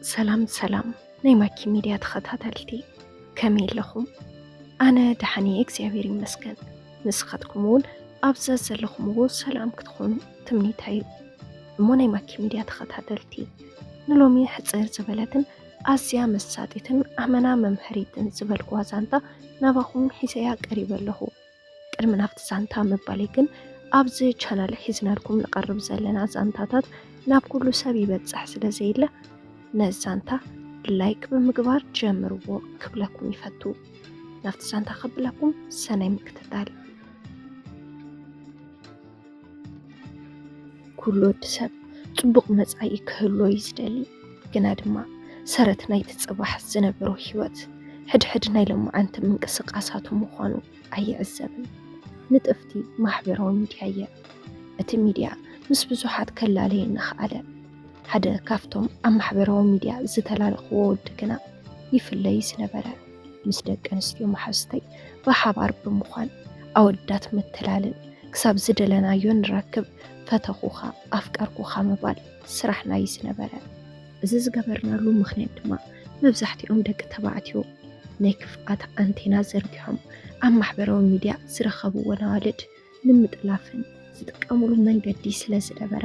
ሰላም ሰላም ናይ ማኪ ሚድያ ተኸታተልቲ፣ ከመይ ኣለኹም? ኣነ ደሓን እየ እግዚኣብሔር ይመስገን። ንስኻትኩም እውን ኣብ ዘዘለኹምዎ ሰላም ክትኾኑ ትምኒተይ እዩ። እሞ ናይ ማኪ ሚድያ ተኸታተልቲ፣ ንሎሚ ሕፅር ዝበለትን ኣዝያ መሳጢትን ኣመና መምሃሪትን ዝበልኩዋ ዛንታ ናባኹም ሒዘያ ቀሪበ ኣለኹ። ቅድሚ ናብቲ ዛንታ ምባለይ ግን፣ ኣብዚ ቻናል ሒዝናልኩም ንቐርብ ዘለና ዛንታታት ናብ ኩሉ ሰብ ይበጽሕ ስለ ዘየለ፣ ነዚ ዛንታ ላይክ ብምግባር ጀምርዎ ክብለኩም ይፈቱ። ናብቲ ዛንታ ከብለኩም ሰናይ ምክትታል። ኩሉ ወዲ ሰብ ጽቡቕ መጻኢ ክህልዎ እዩ ዝደሊ። ግና ድማ ሰረት ናይቲ ጽባሕ ዝነበሮ ህይወት፣ ሕድሕድ ናይ ሎማዓንቲ ምንቅስቓሳቱ ምዃኑ ኣይዕዘብን። ንጥፍቲ ማሕበራዊ ሚድያ እየ። እቲ ሚድያ ምስ ብዙሓት ከላለየኒ ኸኣለ። ሓደ ካብቶም ኣብ ማሕበራዊ ሚድያ ዝተላለኽዎ ወዲ ግና ይፍለይ ዝነበረ። ምስ ደቂ ኣንስትዮ መሓዙተይ ብሓባር ብምዃን ኣወዳት ምትላልን ክሳብ ዝደለናዮ ንረክብ፣ ፈተኹኻ፣ ኣፍቀርኩኻ ምባል ስራሕና እዩ ዝነበረ። እዚ ዝገበርናሉ ምኽንያት ድማ መብዛሕትኦም ደቂ ተባዕትዮ ናይ ክፍኣት ኣንቴና ዘርጊሖም ኣብ ማሕበራዊ ሚድያ ዝረኸብወን ኣዋልድ ንምጥላፍን ዝጥቀምሉ መንገዲ ስለ ዝነበረ፣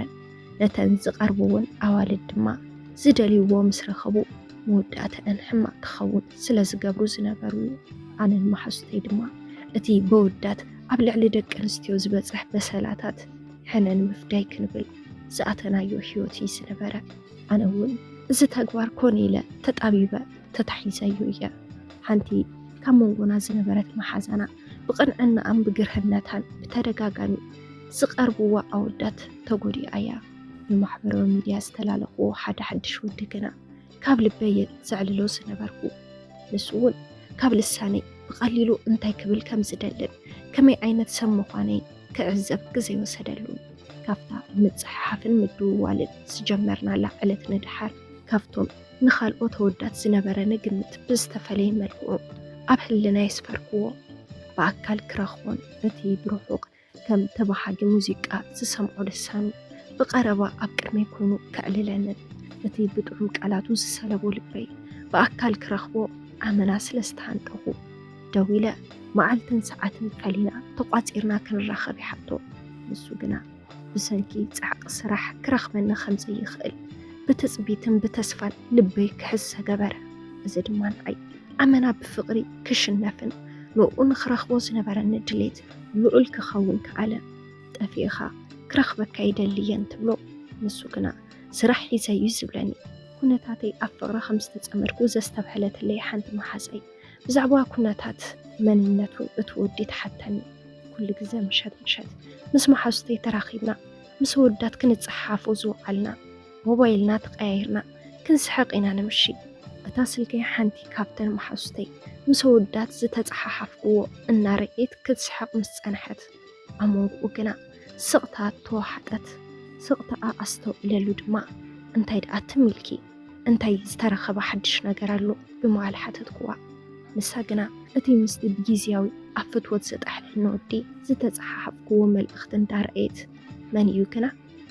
ነተን ዝቐርብወን ኣዋልድ ድማ ዝደልይዎ ምስ ረኸቡ መወዳእተአን ሕማቕ ክኸውን ስለ ዝገብሩ ዝነበሩ እዩ። ኣነን መሓዙተይ ድማ እቲ በወዳት ኣብ ልዕሊ ደቂ ኣንስትዮ ዝበፅሕ በሰላታት ሕነ ንምፍዳይ ክንብል ዝኣተናዮ ህይወት እዩ ዝነበረ። ኣነ እውን እዚ ተግባር ኮነ ኢለ ተጣቢበ ተታሒዘዮ እየ። ሓንቲ ካብ መንጎና ዝነበረት መሓዛና ብቕንዕናኣን ብግርህነታን ብተደጋጋሚ ዝቐርብዋ ኣወዳት ተጎዲኣ እያ። ብማሕበራዊ ሚድያ ዝተላለኽዎ ሓደ ሓድሽ ወዲ ግና ካብ ልበይ እየ ዘዕልሎ ዝነበርኩ። ንሱ እውን ካብ ልሳነይ ብቐሊሉ እንታይ ክብል ከም ዝደልን ከመይ ዓይነት ሰብ ምዃነይ ክዕዘብ ግዜ ወሰደሉ። ካብታ ምጽሕሓፍን ምድውዋልን ዝጀመርናላ ዕለት ንደሓር፣ ካብቶም ንኻልኦት ኣወዳት ዝነበረኒ ግምት ብዝተፈለየ መልክዑ ኣብ ህልናይ የስፈርክዎ። ብኣካል ክረኽቦን እቲ ብርሑቕ ከም ተበሃጊ ሙዚቃ ዝሰምዖ ልሳኑ ብቐረባ ኣብ ቅድመይ ኮይኑ ከዕልለንን እቲ ብጥዑም ቃላቱ ዝሰለቦ ልበይ ብኣካል ክረኽቦ ኣመና ስለ ዝተሃንጠኹ፣ ደዊለ መዓልትን ሰዓትን ፈሊና ተቋጺርና ክንራኸብ ይሓቶ። ንሱ ግና ብሰንኪ ጻዕቂ ስራሕ ክረኽበኒ ከም ዘይኽእል ብትጽቢትን ብተስፋን ልበይ ክሕዝ ገበረ። እዚ ድማ ንዓይ ኣመና ብፍቕሪ ክሽነፍን ንዕኡ ንኽረኽቦ ዝነበረኒ ድሌት ልዑል ክኸውን ከኣለ። "ጠፊእኻ ክረኽበካ ይደሊ እየ" እንትብሎ፣ ንሱ ግና "ስራሕ ሒዘ" እዩ ዝብለኒ። ኩነታተይ ኣብ ፍቕሪ ከም ዝተጸመድኩ ዘስተብሐለትለይ ሓንቲ መሓዛይ፣ ብዛዕባ ኩነታት መንነቱ እቲ ወዲ ትሓተኒ። ኩሉ ግዜ ምሸት ምሸት ምስ መሓዙተይ ተራኺብና፣ ምስ ኣወዳት ክንጸሓሓፎ ዝወዓልና፣ ሞባይልና ተቐያይርና ክንስሕቕ ኢና ነምሺ። እታ ስልከይ ሓንቲ ካብተን መሓዙተይ ምስ ኣወዳት ዝተጸሓሓፍክዎ እናረኣየት ክትስሕቕ ምስ ጸንሐት፣ ኣብ መንጎኡ ግና ስቕታ ተወሓጠት። ስቕታኣ ኣስተውዕለሉ ድማ፣ "እንታይ ደኣ ትም ኢልኪ? እንታይ ዝተረኸበ ሓድሽ ነገር ኣሎ?" ብምባል ሓተትክዋ። ንሳ ግና እቲ ምስቲ ብግዝያዊ ኣብ ፍትወት ዘጣሕለኒ ወዲ ዝተጸሓሓፍክዎ መልእኽቲ እንዳረኣየት፣ "መን እዩ ግና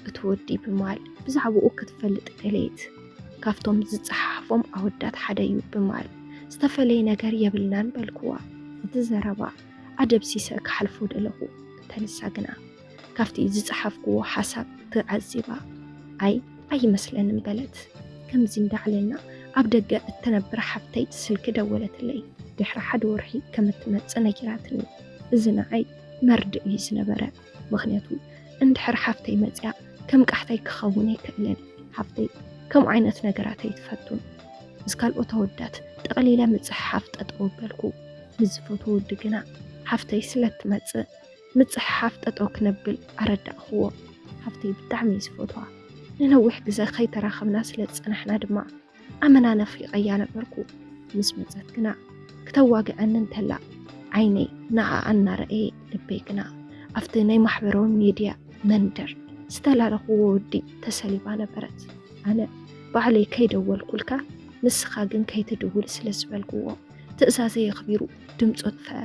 እቲ ወዲ?" ብምባል ብዛዕባኡ ክትፈልጥ ደለየት። "ካብቶም ዝጸሓሓፎም ኣወዳት ሓደ እዩ" ብምባል፣ "ዝተፈለየ ነገር የብልናን" በልክዋ። እቲ ዘረባ ኣደብሲሰ ክሓልፎ ደለኹ። እታ ንሳ ግና ካብቲ ዝጸሓፍክዎ ሓሳብ ተዓዚባ፣ "ኣይ፣ ኣይመስለንን" በለት። ከምዚ እንዳዕለልና፣ ኣብ ደገ እትነብር ሓፍተይ ስልኪ ደወለትለይ። ድሕሪ ሓደ ወርሒ ከም እትመጽእ ነጊራትኒ። እዚ ንዓይ መርድእ እዩ ዝነበረ። ምኽንያቱ እንድሕር ሓፍተይ መጽያ ከም ቃሕታይ ክኸውን ኣይክእልን። ሓፍተይ ከምኡ ዓይነት ነገራት ኣይትፈቱን። ምስ ካልኦት ኣወዳት ጠቕሊለ ምጽሕሓፍ ጠጠው በልኩ። ምስ ዝፈትዎ ወዲ ግና ሓፍተይ ስለ እትመጽእ ምጽሕሓፍ ጠጠው ክነብል ኣረዳእክዎ። ሓፍተይ ብጣዕሚ እየ ዝፈትዋ። ንነዊሕ ግዜ ከይተራኸብና ስለ ዝጸናሕና ድማ ኣመና ናፊቐያ ነበርኩ። ምስ መጸት ግና ክተዋግዐኒ እንተላ ዓይነይ ንዓኣ እናረኣየ ልበይ ግና ኣብቲ ናይ ማሕበራዊ ሚድያ መንደር ዝተላለኽዎ ወዲ ተሰሊባ ነበረት። ኣነ ባዕለይ ከይደወልኩልካ ንስኻ ግን ከይትድውል ስለ ዝበልክዎ ትእዛዘይ ኣኽቢሩ ድምጹ ኣጥፍአ።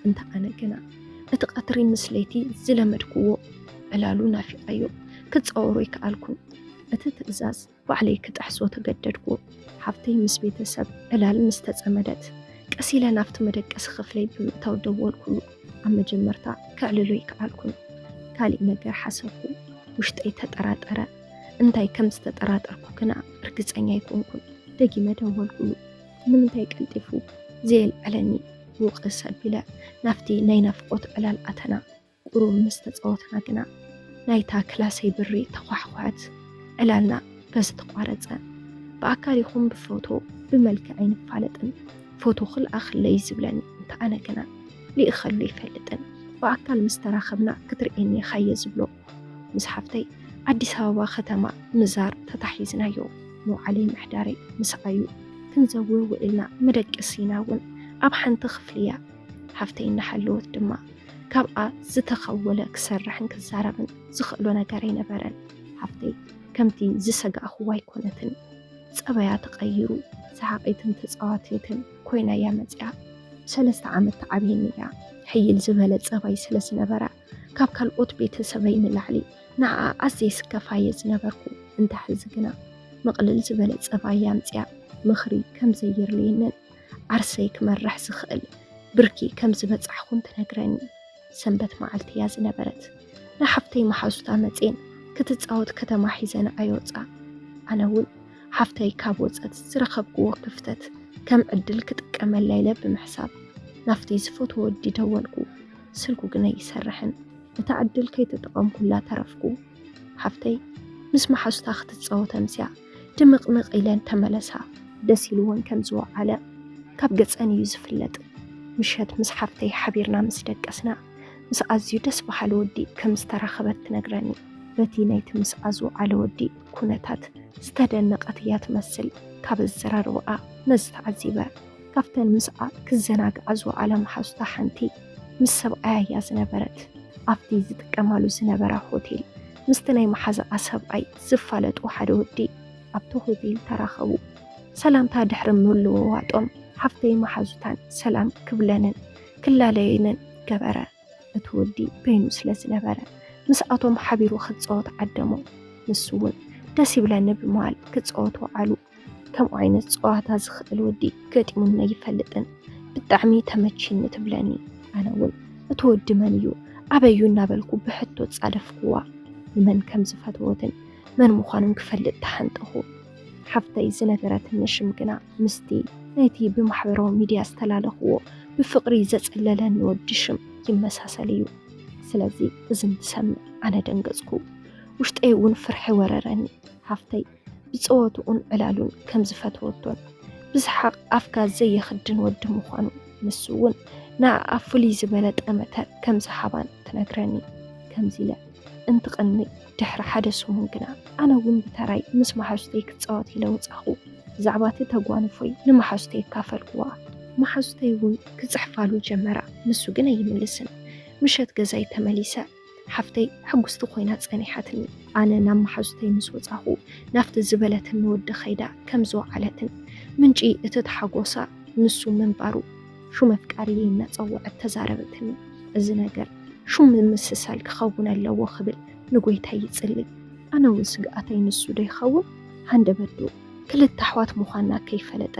እንተ ኣነ ግና እቲ ቀትሪ ምስ ለይቲ ዝለመድክዎ ዕላሉ ናፊቐዮ ክጻወሮ ኣይከኣልኩን። እቲ ትእዛዝ ባዕለይ ክጥሕሶ ተገደድኩ። ሓፍተይ ምስ ቤተሰብ ዕላል ምስ ተጸመደት፣ ቀስ ኢለ ናብቲ መደቀሲ ክፍለይ ብምእታው ደወልኩሉ። ኣብ መጀመርታ ከዕልሎ ኣይከኣልኩን። ካልእ ነገር ሓሰብኩ። ውሽጠይ ተጠራጠረ። እንታይ ከም ዝተጠራጠርኩ ግና ርግጸኛ ኣይኮንኩን። ደጊመ ደወልኩሉ። ንምንታይ ቀልጢፉ ዘየልዕለኒ? ውቕስ ኣቢለ ናብቲ ናይ ናፍቖት ዕላል ኣተና። ቁሩብ ምስ ተጻወትና ግና ናይታ ክላሰይ ብሪ ተዃሕኳሐት። ዕላልና በዚ ተቋረጸ። ብኣካል ይኹን ብፎቶ ብመልክዕ ኣይንፋለጥን። ፎቶ ክልኣኽለይ ዝብለኒ እንተ ኣነ ግና ልኢኸሉ ኣይፈልጥን። ብኣካል ምስ ተራኸብና ክትርእየኒ ኢኻ'የ ዝብሎ። ምስ ሓፍተይ ኣዲስ ኣበባ ከተማ ምዛር ተታሒዝናዮ። መውዓለይ ምሕዳረይ ምስኣዩ። ክንዘውር ውዒልና መደቀሲና እውን ኣብ ሓንቲ ክፍሊ እያ። ሓፍተይ እናሃለወት ድማ ካብኣ ዝተኸወለ ክሰርሕን ክዛረብን ዝኽእሎ ነገር ኣይነበረን። ሓፍተይ ከምቲ ዝሰጋእኽዋ ኣይኮነትን። ጸባያ ተቐይሩ፣ ሰሓቒትን ተጻዋቲትን ኮይና እያ መጺኣ። ሰለስተ ዓመት ተዓብየኒ እያ። ሕይል ዝበለ ጸባይ ስለ ዝነበራ፣ ካብ ካልኦት ቤተሰበይ ንላዕሊ ንዓኣ ኣዝየ ስከፋ እየ ዝነበርኩ። እንተ ሕዚ ግና ምቕልል ዝበለ ጸባይ እያ ኣምጺኣ። ምኽሪ ከም ዘየድልየንን ዓርሰይ ክመርሕ ዝኽእል ብርኪ ከም ዝበጻሕኹን ትነግረኒ። ሰንበት መዓልቲ እያ ዝነበረት። ንሓፍተይ መሓዙታ መጼን ክትጻወት ከተማ ሒዘን ኣየወጻ። ኣነ እውን ሓፍተይ ካብ ወጸት ዝረኸብክዎ ክፍተት ከም ዕድል ክጥቀመላ ኢለ ብምሕሳብ ናብቲ ዝፈትዎ ወዲ ደወልኩ። ስልኩ ግን ኣይሰርሕን። እታ ዕድል ከይተጠቐምኩላ ተረፍኩ። ሓፍተይ ምስ መሓዙታ ክትጻወት ኣምስያ ድምቕምቕ ኢለን ተመለሳ። ደስ ኢልወን ከም ዝወዓለ ካብ ገጸን እዩ ዝፍለጥ። ምሸት ምስ ሓፍተይ ሓቢርና ምስ ደቀስና፣ ምስ ኣዝዩ ደስ በሃሊ ወዲ ከም ዝተራኸበት ትነግረኒ። በቲ ናይቲ ምስኣ ዝወዓለ ወዲ ኩነታት ዝተደነቐት እያ ትመስል። ካብ ኣዘራርባኣ ነዚ ተዓዚበ። ካብተን ምስኣ ክዘናግዓ ዝወዓላ መሓዙታ ሓንቲ ምስ ሰብኣያ እያ ዝነበረት። ኣብቲ ዝጥቀማሉ ዝነበራ ሆቴል ምስቲ ናይ መሓዛኣ ሰብኣይ ዝፋለጡ ሓደ ወዲ ኣብቲ ሆቴል ተራኸቡ። ሰላምታ ድሕሪ ምልውዋጦም ሓፍተይ መሓዙታን ሰላም ክብለንን ክላለየንን ገበረ። እቲ ወዲ በይኑ ስለ ዝነበረ ምስኣቶም ሓቢሩ ክጻወት ዓደሞ። ንሱ እውን ደስ ይብለኒ ብምባል ክጻወቱ ወዓሉ። ከምኡ ዓይነት ጸዋታ ዝኽእል ወዲ ገጢሙኒ ኣይፈልጥን። ብጣዕሚ ተመችዩኒ ትብለኒ። ኣነ እውን እቲ ወዲ መን እዩ? ኣበይ እዩ? እናበልኩ ብሕቶ ጻደፍኩዋ። ንመን ከም ዝፈተወትን መን ምዃኑን ክፈልጥ ተሓንጠኹ። ሓፍተይ ዝነገረትኒ ሽም ግና ምስቲ ናይቲ ብማሕበራዊ ሚድያ ዝተላለኽዎ ብፍቕሪ ዘጸለለኒ ወዲ ሽም ይመሳሰል እዩ። ስለዚ እዚ እንትሰምዕ ኣነ ደንገጽኩ። ውሽጠይ እውን ፍርሒ ወረረኒ። ሓፍተይ ብጸወትኡን ዕላሉን ከም ዝፈተወቶን ብሰሓቕ ኣፍካ ዘየኽድን ወዲ ምዃኑ፣ ንሱ እውን ንዓኣ ፍሉይ ዝበለ ጠመተ ከም ዝሃባን ትነግረኒ። ከምዚ ኢለ እንትቕኒ ድሕሪ ሓደ ሰሙን ግና ኣነ እውን ብተራይ ምስ መሓዙተይ ክጻወት ኢለ ወጻኹ። ብዛዕባ እቲ ተጓንፎይ ንመሓዙተይ ኣካፈልኩዋ። መሓዙተይ እውን ክጽሕፋሉ ጀመራ፣ ንሱ ግን ኣይምልስን። ምሸት ገዛይ ተመሊሰ ሓፍተይ ሕጉስቲ ኮይና ጸኒሓትኒ። ኣነ ናብ መሓዙተይ ምስ ወጻኹ ናብቲ ዝበለትኒ ወዲ ከይዳ ከም ዝወዓለትን ምንጪ እቲ ተሓጎሳ ንሱ ምንባሩ ሹም ኣፍቃሪየይ እናጸወዐት ተዛረበትኒ። እዚ ነገር ሹም ምምስሳል ክኸውን ኣለዎ ክብል ንጎይታይ ይጽሊ። ኣነ እውን ስግኣተይ ንሱ ዶ ይኸውን? ሃንደበቱ ክልተ ኣሕዋት ምዃንና ከይፈለጠ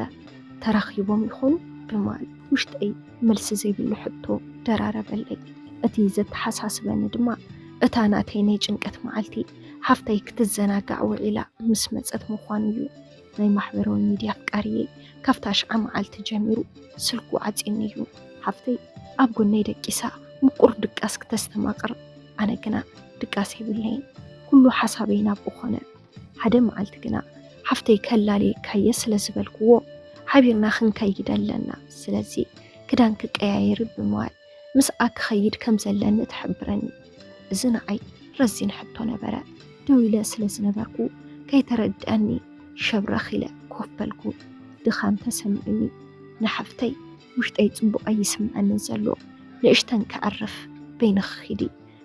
ተራኺቦም ይኾኑ ብምባል ውሽጠይ መልሲ ዘይብሉ ሕቶ ደራረበለይ። እቲ ዘተሓሳስበኒ ድማ እታ ናተይ ናይ ጭንቀት መዓልቲ ሓፍተይ ክትዘናጋዕ ውዒላ ምስ መጸት ምዃኑ እዩ። ናይ ማሕበራዊ ሚድያ ኣፍቃሪየይ ካብታ ሽዓ መዓልቲ ጀሚሩ ስልኩ ዓጽዩኒ እዩ። ሓፍተይ ኣብ ጎነይ ደቂሳ ምቁር ድቃስ ክተስተማቕር፣ ኣነ ግና ድቃስ የብለይን። ኩሉ ሓሳበይ ናብኡ ኾነ። ሓደ መዓልቲ ግና ሓፍተይ ከላልየካየ ስለ ዝበልክዎ ሓቢርና ክንከይድ ኣለና፣ ስለዚ ክዳን ክቀያየር ብምባል ምስኣ ክኸይድ ከም ዘለኒ ትሕብረኒ። እዚ ንዓይ ረዚን ሕቶ ነበረ። ደው ኢለ ስለ ዝነበርኩ ከይተረድኣኒ ሸብረኽ ኢለ ኮፍ በልኩ። ድኻም ተሰሚዑኒ። ንሓፍተይ ውሽጠይ ጽቡቕ ኣይስምዐንን ዘሎ፣ ንእሽተን ከዕርፍ በይንኺ ኪዲ፣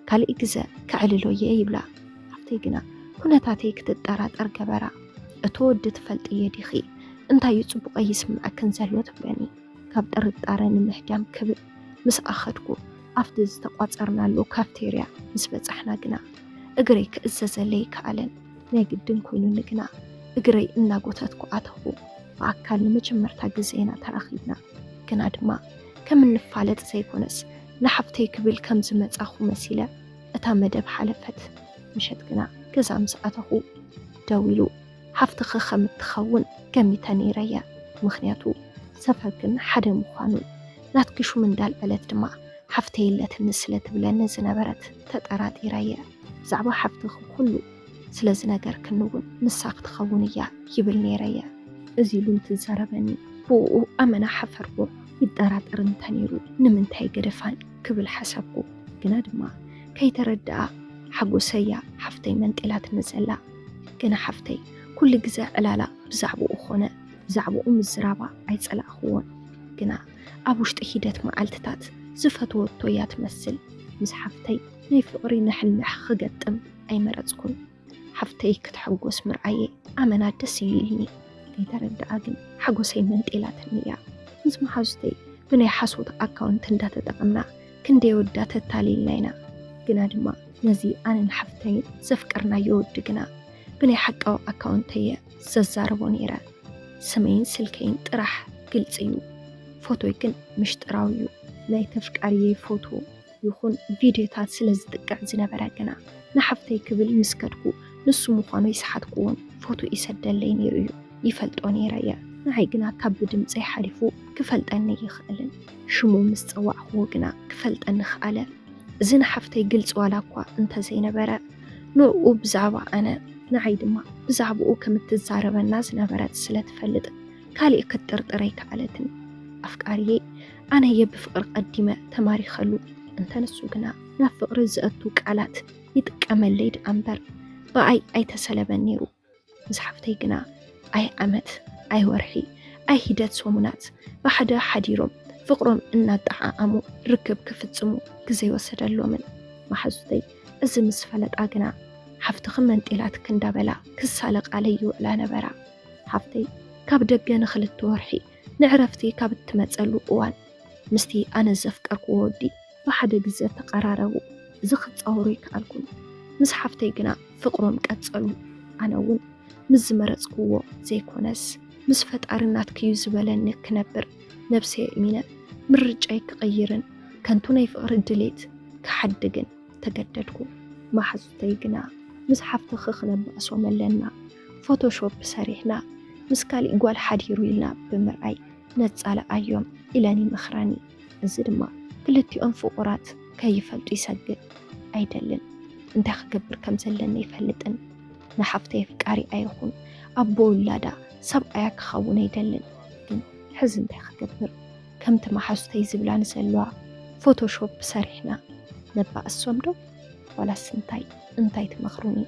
ካልእ ግዘ ከዕልሎ'የ ይብላ። ሓፍተይ ግና ኩነታተይ ክትጠራጠር ገበራ። እቲ ወዲ ትፈልጥዮ ዲኺ? እንታይ እዩ ጽቡቕ ኣይስምዐክን ዘሎ ትብለኒ። ካብ ጥርጣረ ንምህዳም ክብል ምስኣ ኸድኩ። ኣብቲ ዝተቋጸርናሉ ካፍቴርያ ምስ በጻሕና ግና እግረይ ክእዘዘለይ ኣይከኣለን። ናይ ግድን ኮይኑኒ ግና እግረይ እናጎተትኩ ኣተኹ። ብኣካል ንመጀመርታ ግዜ ኢና ተራኺብና። ግና ድማ ከም እንፋለጥ ዘይኮነስ ንሓፍተይ ክብል ከም ዝመጻኹ መሲለ እታ መደብ ሓለፈት። ምሸት ግና ገዛ ምስ ኣተኹ ደዊሉ ሓፍትኺ ከም እትኸውን ገሚተ ነይረየ። ምኽንያቱ ሰፈርክን ሓደ ምዃኑን ናትኪ ሹም እንዳልዐለት ድማ ሓፍተይ የለትኒ ስለ ትብለኒ ዝነበረት ተጠራጢረየ። ብዛዕባ ሓፍትኺ ኩሉ ስለ ዝነገርክኒ እውን ንሳ ክትኸውን እያ ይብል ነይረየ። እዚ ኢሉ እንትዛረበኒ ብኡ ኣመና ሓፈርኩ። ይጠራጠር እንተነይሩ ንምንታይ ገደፋን ክብል ሓሰብኩ። ግና ድማ ከይተረድኣ ሓጎሰያ ሓፍተይ መንጢላትኒ ዘላ። ግና ሓፍተይ ኩሉ ግዜ ዕላላ ብዛዕባኡ ኾነ ብዛዕባኡ ምዝራባ ኣይጸላእኽዎን። ግና ኣብ ውሽጢ ሒደት መዓልትታት ዝፈተወቶ እያ ትመስል። ምስ ሓፍተይ ናይ ፍቕሪ ንሕንሕ ክገጥም ኣይመረጽኩን። ሓፍተይ ክትሕጎስ ምርኣየ ኣመና ደስ እዩ ኢልኒ። ከይተረድኣ ግን ሓጎሰይ መንጢላትኒ እያ። ምስ መሓዙተይ ብናይ ሓሶት ኣካውንት እንዳተጠቐምና ክንደይ ወዳ ተታሊልና ኢና። ግና ድማ ነዚ ኣነን ሓፍተይን ዘፍቀርናዮ ወዲ ግና ብናይ ሓቃዊ ኣካውንተየ ዘዛርቦ ነይረ። ስመይን ስልከይን ጥራሕ ግልጺ እዩ። ፎቶይ ግን ምሽጥራዊ እዩ። ናይ ተፍቃሪየይ ፎቶ ይኹን ቪድዮታት ስለ ዝጥቅዕ ዝነበረ ግና ንሓፍተይ ክብል ምስ ከድኩ ንሱ ምዃኑ ይሰሓትኩዎን ፎቶ ይሰደለይ ነይሩ እዩ። ይፈልጦ ነይረ እየ። ንዓይ ግና ካብ ብድምፀይ ሓሊፉ ክፈልጠኒ ይኽእልን ሽሙ ምስ ጸዋዕክዎ ግና ክፈልጠኒ ክኣለ። እዚ ንሓፍተይ ግልፂ ዋላ እኳ እንተዘይነበረ ንዕኡ ብዛዕባ ኣነ ንዓይ ድማ ብዛዕባኡ ከም እትዛረበና ዝነበረት ስለ ትፈልጥ ካሊእ ክትጥርጥር ኣይከኣለትን። ኣፍቃሪየይ ኣነየ ብፍቕሪ ቀዲመ ተማሪኸሉ እንተ ንሱ ግና ናብ ፍቕሪ ዘእቱ ቃላት ይጥቀመለይ ደኣ እምበር ብኣይ ኣይተሰለበን ነይሩ። ምስ ሓፍተይ ግና ኣይ ዓመት ኣይ ወርሒ ኣይ ሂደት ሰሙናት ብሓደ ሓዲሮም ፍቕሮም እናጠዓዓሙ ርክብ ክፍጽሙ ግዜ ይወሰደሎምን። መሓዙተይ እዚ ምስ ፈለጣ ግና ሓፍትኺ መንጢላትኪ እንዳበላ ክሳለቃለይ ይውዕላ ነበራ። ሓፍተይ ካብ ደገ ንኽልተ ወርሒ ንዕረፍቲ ካብ እትመጸሉ እዋን ምስቲ ኣነ ዘፍቀርክዎ ወዲ ብሓደ ግዘ ተቐራረቡ። እዚ ክጻወሮ ኣይከኣልኩን። ምስ ሓፍተይ ግና ፍቕሮም ቀጸሉ። ኣነ እውን ምስ ዝመረጽክዎ ዘይኮነስ ምስ ፈጣሪ ናትኪ እዩ ዝበለኒ ክነብር ነብሰይ ኣእሚነ ምርጫይ ክቕይርን ከንቱ ናይ ፍቕሪ ድሌት ክሓድግን ተገደድኩ። መሓዙተይ ግና ምስ ሓፍትኺ ክነባእሶም ኣለና፣ ፎቶሾፕ ሰሪሕና ምስ ካሊእ ጓል ሓዲሩ ኢልና ብምርኣይ ነጻልኣዮም ኢለን ይመኽራኒ። እዚ ድማ ክልቲኦም ፍቑራት ከይፈልጡ ይሰግእ። ኣይደልን። እንታይ ክገብር ከም ዘለኒ ኣይፈልጥን። ንሓፍተይ ኣፍቃሪኣ ይኹን ኣቦ ውላዳ ሰብኣያ ክኸውን ኣይደልን። ግን ሕዚ እንታይ ክገብር? ከምቲ መሓዙተይ ዝብላኒ ዘለዋ ፎቶሾፕ ሰሪሕና ነባእሶም ዶ? ዋላስ እንታይ እንታይ ትመኽሩኒ?